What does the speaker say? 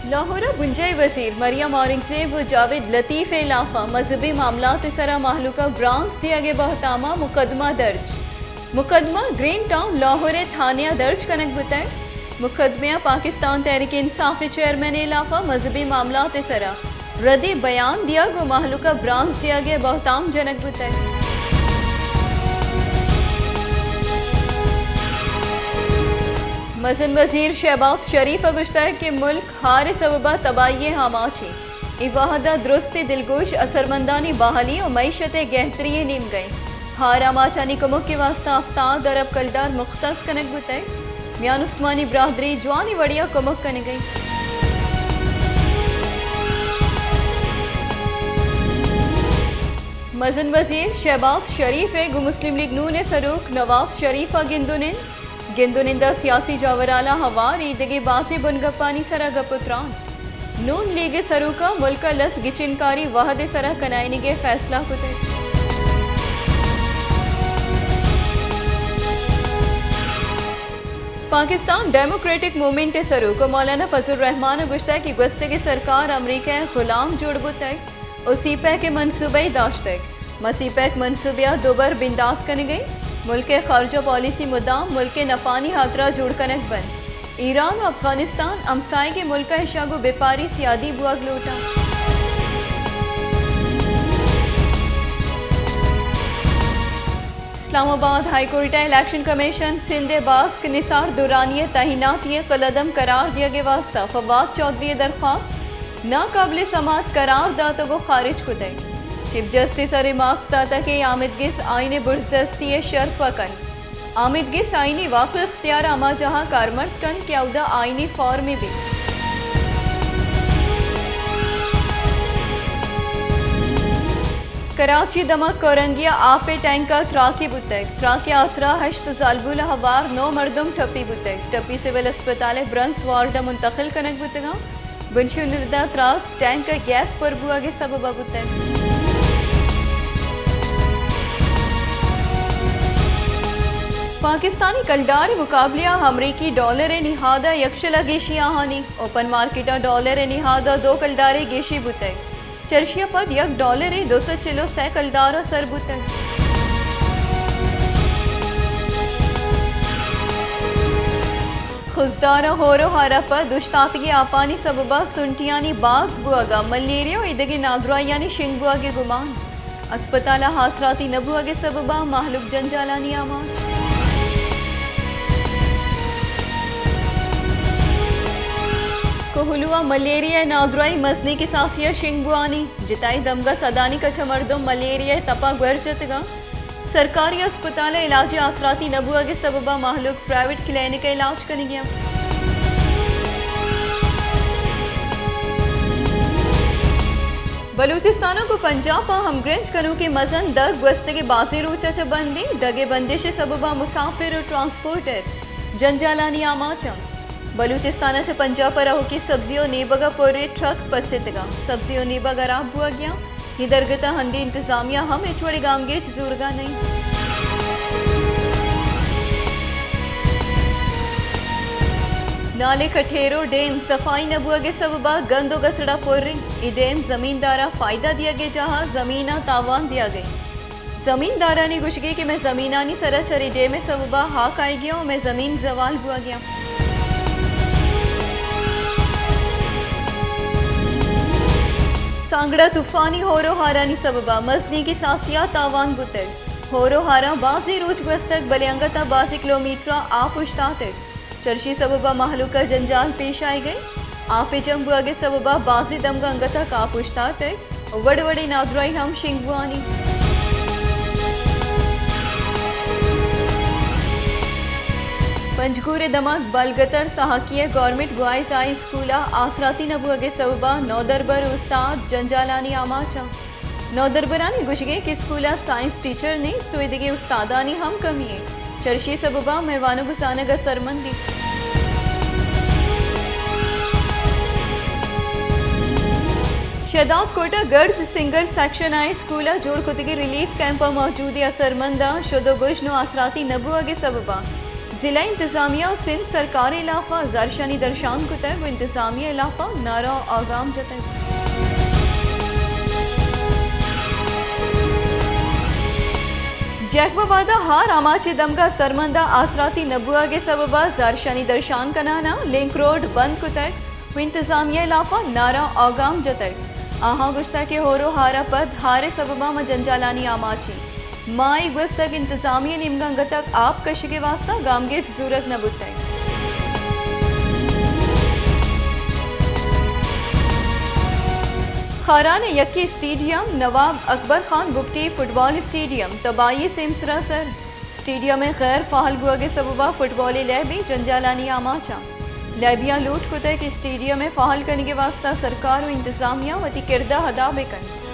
لاہور ء بنجاہی وزیر مریم اورنگزیب و جاوید لطیف ء ہلاف ء مذہبی معاملات ء سرا مہلوک ء برانز دیگ ء بہتام ء مقدمہ درج۔ مقدمہ گرین ٹاؤن لاہور ء تھانے ء درج کنگ بوتگ۔ مقدمہ ء پاکستان تحریک انصاف ء چیئرمین ء ہلاف ء مذہبی معاملات ء سرا ردی بیان دیگ و مہلوک ء برانز دیگ ء بہتام جنگ بوتگ۔ مزن وزیر شہباز شریف ء گوشتگ کہ ملک ہار ء سبب ء تباہی ء آماچ انت۔ اے وہد ء درستیں دلگوش اثرمندانی بحالی و معیشت ء گہتری ء نیمگ ء انت۔ ہار آماچانی کمک ء واستہ ہفتاد ارب کلدار مختص کنگ بوتگ۔ میان استمانی برادری جوانیں وڑے ء کمک کنگ ء انت۔ مزن وزیر شہباز شریف ء گوں مسلم لیگ نون ء سروک نواز شریف ء گند و نند۔ گند و نند ء سیاسی جاورھالاں ہوار ایدگہ بازیں بنگپانی سرا گپ و تران۔ نون لیگ ء سروک ء ملک ء لس گچینکاری وھد ء سرا کنائینگ ء فیصلہ کتگ۔ پاکستان ڈیموکریٹک موومنٹ ء سروک مولانا فضل الرحمان ء گوشتگ کہ گوستگیں سرکار امریکہ ء غلام جوڑ بوتگ۔ و سی پیک ء منصوبہ ء داشتگ۔ ما سی پیک منصوبہ ء دوبر بندات کنگ ء ایں۔ ملک ء خارجہ پالیسی مدام ملک ء نپانی ہاترا جوڑ کنگ بنت۔ ایران و افغانستان ہمساہگیں ملک ء اشاں گوں بیپاری سیادی بوگ لوٹاں۔ اسلام آباد، ہائی کورٹ ء الیکشن کمیشن سندھ ء باسک نثار درانی ء تعیناتی ء قلعدم قرار دیگ ء واستہ فواد چوہدری ء درخواست ناقابل سماعت قرار داتگ و خارج کتگ۔ چیف جسٹس ء ریمارکس داتگ کہ آمید گس آئین ء برزدستی ء شرپ ء کنت۔ آمید گس آئینی واک اختیار ء ہما جاہاں کارمرز کنت کہ اودا آئینی فارمے بیت۔ کراچی دمگ کورنگی ء آپ ء ٹینک ء تراکے بوتگ۔ تراک ء آسرا ہشت زالبول ء ہوار نو مردم ٹپی بوتگ۔ ٹپی سول اسپتال ء برنس وارڈ ء منتقل کنگ بوتگاں۔ بنشون ردا تراک ٹینک ء گیس پر بوگ ء سبب ء بوتگ۔ پاکستانی کلدار ء مقابلہ ء امریکی ڈالر ء نہاد ء یکشل ء گیشی آہانی۔ اوپن مارکیٹ ء ڈالر ء نہاد ء دو کلدار ء گیشی بوتگ۔ چرشی ء پد یک ڈالرے دو سد چل و سئے کلدار ء سر بوتگ۔ خضدار ء ہور و ہار ء پد اوشتاتگیں آپانی سبب ء سنٹیانی باز بوگ ء ملیریا و ایدگہ نادراہیانی شنگ بوگ ء گمان۔ ہسپتال ء آسراتی نہ بوگ ء سبب ء مہلوک جنجالانی آماچ۔ کوہلو ء ملیریا ء نادراہی مزنیں کساسے ء شنگ بوانی۔ جتائیں دمگ ء سدانی کچ ء مردم ملیریا ء تپ ء گور جتگ انت۔ سرکاری ہسپتال ء علاج ء آسراتی نہ بوگ ء سبب ء مہلوک پرائیویٹ کلینک ء علاج کنگ ء انت۔ بلوچستان ء گوں پنجاب ء ہمگرنچ کنوکیں مزن دگ گوستگیں بازیں روچ ء چہ بند انت۔ دگ ء بندش ء سبب ء مسافر و ٹرانسپورٹر جنجالانی آماچ انت۔ بلوچستان ء چہ پنجاب ء رہوکیں سبزی و نیبگ ء پرے ٹرک پسیتگ انت۔ سبزی و نیبگ ہراب بوگ ء انت۔ اے درگت ء ہندی انتظامیہ ہم ہچ وڑیں گامگیج زورگ ء نہ انت۔ نالے کٹھیرو ڈیم صفائی نہ بوگ ء سبب ء گند و گسڑ ء پر انت۔ اے ڈیم زمیندار ء فائدہ دیگ ء جاہ ء زمین ء تاوان دیگ ء انت۔ زمیندارانی گوشگے کہ مئے زمینانی سرا چرے ڈیم ء سبب ء ہاک آئیگی ء و مئے زمین زوال بوگی ء۔ سانگڑا طوفانی ہور و ہارانی سبب ء مزنیں کساسے ء تاوان بوتگ۔ ہور و ہاراں بازیں روچ گوستگ، بلے انگت ء بازیں کلومیٹر ء آپ اوشتاتگ۔ چرشی سبب ء مہلوک ء جنجال پیش آئیگ ء۔ آپ ء جم بوگ ء سبب ء بازیں دمگ انگت ء کاپ اوشتاتگ۔ وڑ وڑیں نادراہی ہم شنگ بوانی۔ پنجگور ء دمگ بالگتر ساہکی ء گورنمنٹ بوائز ہائی اسکول ء آسراتی نہ بوگ ء سبب ء نودربر استاد جنجالانی آماچ انت۔ نودربرانی گوشگ انت کہ اسکول ء سائنس ٹیچر نیست و ایدگہ استادانی ہم کمی انت۔ چرشی سبب ء مئے وانگ و زانگ ء سرمندی۔ شہداد کوٹ ء girls single section high school ء جوڑ کتگیں ریلیف کیمپ ء موجودیں اثرمنداں شد و گژن و آسراتی نہ بوگ ء سبب ء ضلع انتظامیہ و سندھ سرکار ء ہلاف ء زہرشانی درشان کتگ و انتظامیہ ء ہلاف ء نعرہ و آگام جتگ۔ جیکب آباد ء ہار آماچ ء دمگ ء سرمند ء آسراتی نہ بوہگ ء سبب ء زہرشانی درشان کنان ء لنک روڈ بند کتگ و انتظامیہ ء ہلاف ء نعرہ و آگام جتگ۔ آہاں گوشتگ کہ ہور و ہار ء پد ہار ء سبب ء ما جنجالانی آماچ ایں۔ ما اے گوستگ انتظامیہ ء نیمگ ء انگت ء آپ کشگ ء واستہ گامگیج زورگ نہ بوتگ۔ خاران ء یکے اسٹیڈیم، نواب اکبر خان بگٹی فٹبال اسٹیڈیم تباہی ء سیمسر ء سر۔ اسٹیڈیم ء غیر فعال بوگ ء سبب ء فٹبال ء لیب ء جنجالانی آماچ ء۔ لیبیاں لوٹ کتگ کہ اسٹیڈیم ء فعال کنگ ء واستہ سرکار و انتظامیہ وتی کرد ء ادا بہ کنت۔